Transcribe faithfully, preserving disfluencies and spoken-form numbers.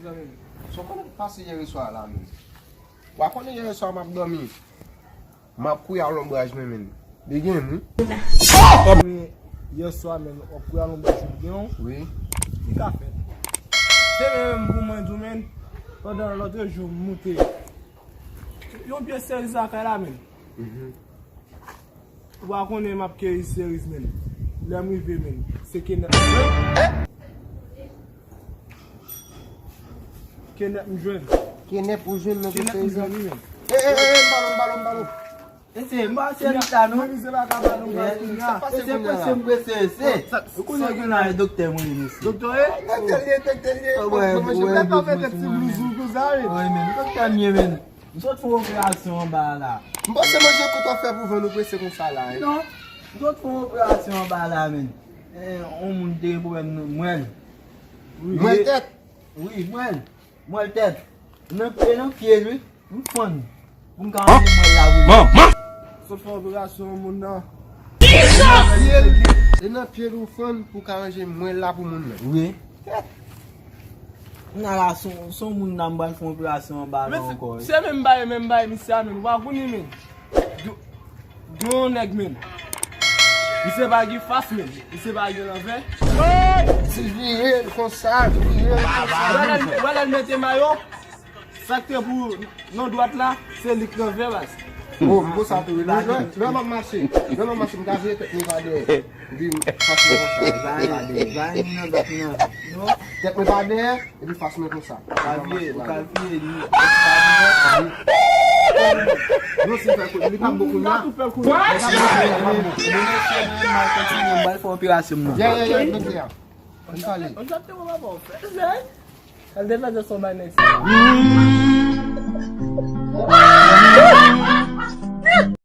Zanmi m, sa w konnen k pase yè swa la menm? W a konnen yè swa m ap dòmi. M ap kouye a lonbraj mwen menm. Li gen wi. Yè swa menm, w ap kouye a lonbraj ou gen wi. Ki ka fèt? Se menm pou mwen di w menm. Pandan lòt jou m moute yon pye seriz lakay la menm. Ou pa konnen m ap keyi seriz menm. Lè m rive menm, se kenèp m jwenn. Kenèp m jwenn. Kenèp ou jwenn nan seriz la? Kenèp m jwenn wi menm. E, e, e, e, m pa lou, m pa lou, m pa lou. Ese, m pa se lita non. Ese prese m prese, ese. Ou konnen gen la e doktè mwen ye mesye. Doktè ye? Doktè l ye, doktè l ye. Doktè m ye menm. M sot fè yon operasyon anba a la. M panse manje kout w ap fè pou vann ou prese konsa la. Non, m sot fè yon operasyon anba a la menm. Eh, yon moun te gen pwoblèm nan mwèl. Mwèl tèt? Wi, mwèl. Mwèl tèt. Nan pye, nan pye l wi. M fann. Pou m ka ranje mwèl la pou li. Sot fè operasyon moun nan. E nan pye l ou fann pou ka ranje mwèl la pou moun nan. Wi. Kounya la, se yon, se yon moun nan m pral fè yon operasyon anba la ankò wi. Se menm bagay, menm bagay, misye a menm. Ou pa konnen menm. Gen yon nèg menm. Misye pa gen fas menm. Misye pa gen lanvè. Ti vire l konsa, vire l konsa. Wè lè l, wè lè l mete mayo. Sa k te pou nan dwat la, se li k nan vè baz. Oh, m konsa tou wi. Lè m ap mache, lè m ap mache, m ka vire tèt mwen pa dèyè. Epi m fas mwen konsa. Tèt mwen pa dèyè, epi fas mwen konsa. Ou ka vire, ou ka vire li. Non, si fè kout, li pa bon kounye a. Li pa bon kounye a. Mesye, mwen mal kontinye, m pral fè operasyon m nan. Yeah, yeah, yeah, mesye a. Ann pale. Al te fè son bay nèg sa.